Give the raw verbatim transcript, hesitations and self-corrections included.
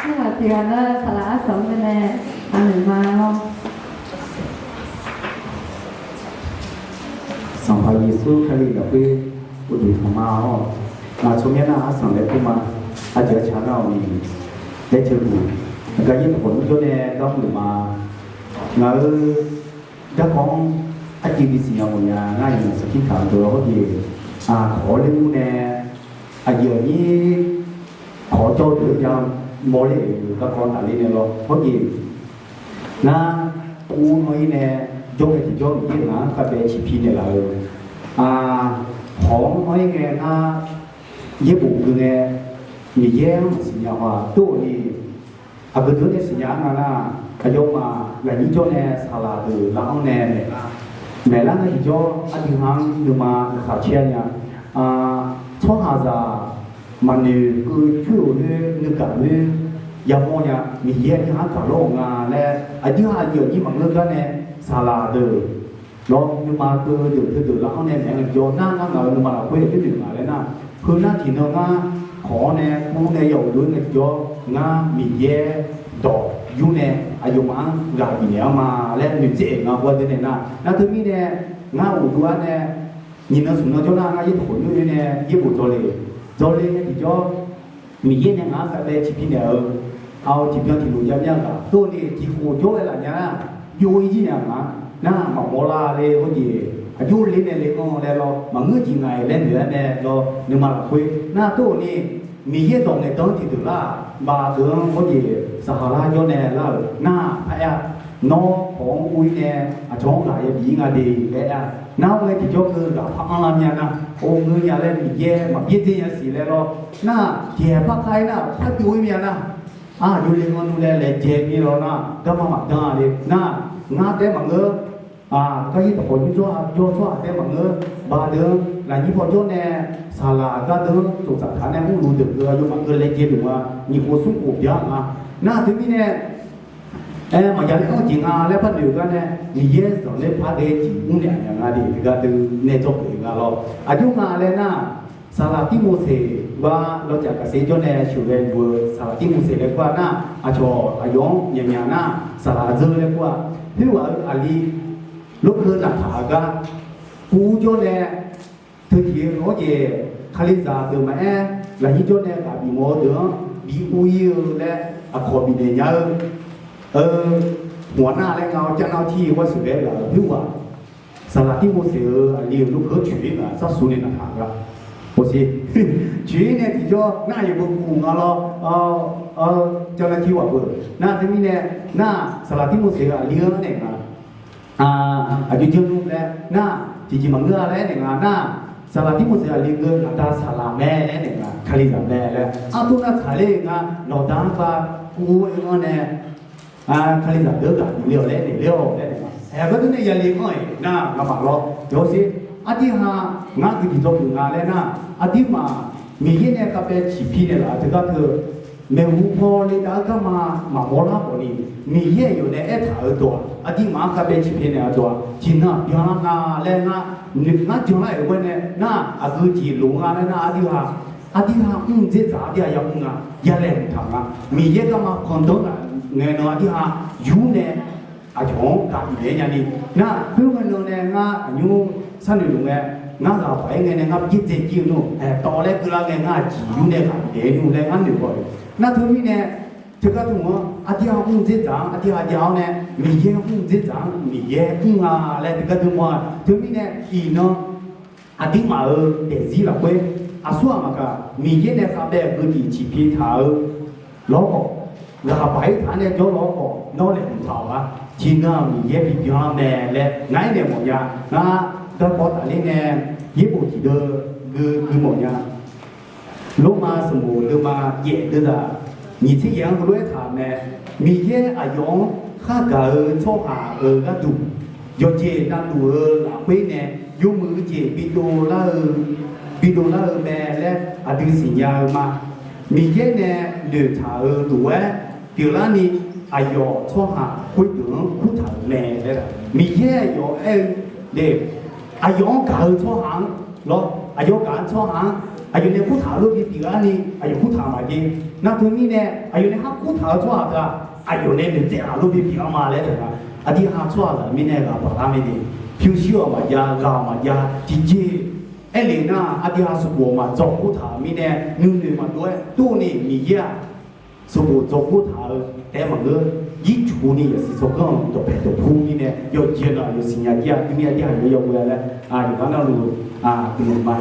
Aqdui ghaq nar saqlaq arsanq-anr nae aqnoeq ma lawr. Sanqpaq Yeqsur Kali lafkhoer uqduq tanq ma-awr, ngaq tsawrmyanr nar arsanq laer kur ma. Aqjeq aqcaq nar-awq ni, laer teulof-aer, aqgar yaer taqkhawf nmr jawr nae gar mr-euq ma. Ngaq-euq garkawv-anr arciv bisiq nya mawf nya ngar-iq maq saqkir taq-eu deuq-awr hawr jeq, kawq-awr ler mur nae, aqyuif aqnyir kawq-awr jawr-eu deuq-anr ja mawrler-euq garkawv tafler nae lawr hawr jeq, ngar, ur-anr ir nae jawr ghae tiqjawr Miqyaer ngaq-anr khavbae ciqpi naeqlaf-eu, kawq-anr ir ngae ngar yaerbof gui ngae, Miqyaer-anr maqsiq nya-a. Tov-eu ni, aqgeu deuq-anr nae siqnya-a nga nar, aqyawfmaf lafnyir jawr nae saqlaq deuq lar-anr nae maeqlar, maeqlar ngae tiqjawr aqdui ha-anr nuima laqkhaq caer nya. Tsawrhaqzaq maqnoeq keuv coer-euq khoer nuigaq khoer yamawr nya. Miqyaer aqdui ha-anr gaq lawr-euq nga laer aqdui ha aqyuif aqnyir maqngeur gar nae saqlaq deuq lawr nuima keuv deuq teudeuq lar-anr nae maeq-anr jawr nar, ngar ngaq-euq nuima lafkhoer-aq teunoeq nga laer nar, heu nar tiqnan ngar kawq-anr nae ur nae ya-euq lof-aer ngae tiqjawr ngar Miqyaer dawq yur nae aqyawfmaf-anr ghaq bifnaeq-anr ma laer noeqtsaev-euq nga. Gawr deuq nae nar, nar teumirnae ngar uqduq-ar nae nyiq nan smq nan jawr nar ngar yaer taqkhawf nmr nae yaerbof dzawle, dzawle ngae tiqjawr Miqyaer nae ngaq-anr khavbae ciqpi naeq-eu, aq-eu tiqbyan tiqlof jav mir-a ghaq tov ni tiqkhof jawr-aer laf nya nar, byov-ir jir nya nga. Nar maqmawr lar le hawr jeq, aqjox ler nae le-anr laer lawr maqngeur jeq ngaq-iq laer noeq-aer nae lawr nuima lafkhoer nar tov ni, Miqyaer dawq ngaeqdan-anr tiqdeuq lar-aq, baf deuq-anr hawr jeq saqhaq lar jawr nae lar-euq nar, paraer-a, nawr kawq-anr ur-ir nae aqcawq-anr ghaq yabif-ir nga de laer aer-a. Nar-awr ngae tiqjawr keuv ghaq par anrlar mir-a nar, or ngeur nya laer Miqyaer maqbyaer dzer nya siq laer lawr nar, tiqhaeq par kar-aer nar par byov-ir mir-a nar, aqjox le-anr nmr laer laejae mir lawr nar, garma maqdan-a le nar, ngar taef maqngeur, gar yir taqkhawf nymr jawr-a jawr tsawrhaq taef maqngeur, baf deuq-anr lafnyir paw jawr nae saqlaq gar deuq-anr tsoftsaf taq nae mrluf deuq keuv aqyawfmaf keuv laejae deuq ma, nyiq khof smr khof bya nga. Nar teumirnae aer maqya laer anr jeq nga laer par noeq-eu gar nae, Miqyaer zanqler par dae jeq mrnaeq aqnyaf nga de, gar deuq nae dzawgeuf nga lawr. Aqjox nga laer nar, saqlaq Tirmorseq gar lawrcaf kaqser jawr nae sheuqghae luf-eu saqlaq Tirmorseq laer kur-a nar, aqcawq aqyawf-anr myaqmyaq nar saqlaq dzeur laer kur-a. Khoerghaq-euq aqli lorkeuv naqtaq-eu gar, kur jawr nae teujeq-eu hawr jeq, Kalizaq deuq maqaer, lafnyir jawr nae ghaq bif mawf-eu deuq-anr bi ur-ir-eu laer aqkawq bifnaeq nya-eu, eu, hmq-aq nar laer nga-awr jar nar-awr tir-eu gar sheuqghae laf-euq khoerghaq, saqlaq Tirmorseq-euq aqli-euq lorkeuv-anr coeq-ir ngaq sharsuq nae naqtaq-eu gar, hawsher, coeq-ir nae tiqjawr nar aqyawf beu kuf nga lawr, jar nar tir ghaq beu nar teumirnae, nar saqlaq Tirmorseq-euq aqli-anr naeq nga aqjox janr nmr laer nar, tiqjeq maqngeur-a laer aernaeq nga nar, saqlaq Tirmorseq aqli geu ngaq da saqlaq mae laer aernaeq nga, Kalizaq mae laer artur nar tsaqler-eu nga, nawqda-anr ba kur-aer anr nae, Kalizaq deuq-anr ghaq bif le-awq laer naeq ler-awq laer naeq nga. Aer, gardeur nae yale anr-iq nar ngamaf lawr yawsher, aqdui ha ngar guiqdiq dzawgeuf nga laer nar, aqduimaf Miqyaer nae khavbae ciqpi naeqlaf-eu teugar teu, maeqhu paw le dav-eu garma maqmawr lar khawf ni, Miqyaer aqyawf nae aertaq-euq dawq-aq, aqduimaf-anr khavbae ciqpi naeq-eu dawq-aq, tiqnan byanlar nga laer ngar, ngar janlar-euq ghae nae nar, aqgeu jeq loq nga laer nar, aqdui ha, aqdui ha mr dzerdzaq aqdui ha yamr nga, yalaeq mqtaq nga. Miqyaer garma panqdanr ngaq ngae nan aqdui ha yur nae aqcawq-anr ghaq bifnaeq-aer nyani nar, khoerngae nan nae ngar aqnymr sharnoeq luf ngae, ngar ghaq paq-aer ngae nae ngar byaerdzae jir-eu nmr, aeqtawv laer keuvlar ngae ngar aqjeq yur nae ghaq bifnaeq-aer nmr laer ngar noeq haw-eu. Nar teumirnae, teugar teu-anr aqdui ha mr dzerdzaq-anr aqdui ha jav-awr nae, Miqyaer mr dzerdzaq-anr Miqyaer mr nga laer teugar teu mawr-a. Teumirnae iqnan aqduimaf-euq daefzir lafkhoer, aqsur ghaq maqkaq Miqyaer nae khavbae-euq geujeq ciqpi taq-eu lawrkhawf, ghaq baq-ir taq-anr nae jawr lawrkhawf, nawr laeqhmq taq-awq-a. Tiqnan-aq Miqyaer bibyan-a mae laer ngar aernaeq mawfnya. Ngar garkawv tafler nae yaerbof tiqdeuv gui gui mawfnya. Lormav sanqbof deuvma yaef deuvzaq nyiq tser yaef-anr heulof-aer taq-euq mae. Miqyaer aqyawf-anr khargaq-eu tsawrhaq-euq gharduq, yawqjeq navluf-eu lafkhoer nae yawmuiq-eu jeq bidov lar-eu, bidov lar-eu mae laer aqdui siqnya-eu ma. Miqyaer nae noeqtaq-euq lof-aer pyeuflarni, aqyawf tsawrhaq khoerdeuq-anr kurtaq-euq mae laer, Miqyaer aqyawf aer-eu de, aqyawf-anr gaq-eu tsawrhaq-anr lawr, aqyawf gaq-eu tsawrhaq-anr Aqyawf nae kurtaq-eu lof-aer bipyeuf-a ni, aqyawf kurtaq maqjeq. Nar teumirnae aqyawf nae khar kurtaq-eu tsawrhaq teu-aq, aqyawf nae noeqtsaev-a lof-aer bipyeuf-a ma laer teu-aq, aqdui ha tsawrhaqzaq mirnae ghaq baqlar mae de. Pyurshuir-awq maqjav, ghaq-awq maqjav, tiqjeq aerlef nar, aqdui ha sanqbof maqdzawq kurtaq-euq mirnae nuinoeq maqdov-aer tov ni Miqyaer-aq, sanqbof dzawq kurtaq-eu taef-aer maqngeur. Yircuf ni yasiq tsawrganr-anr dawqpae dawqpur mirnae yawqjeq-anr yawsiq nya jir-a. Teumirnae aqdui ha yawqha yawghoe-a laer yawqghaq navluf guiqlanq ma.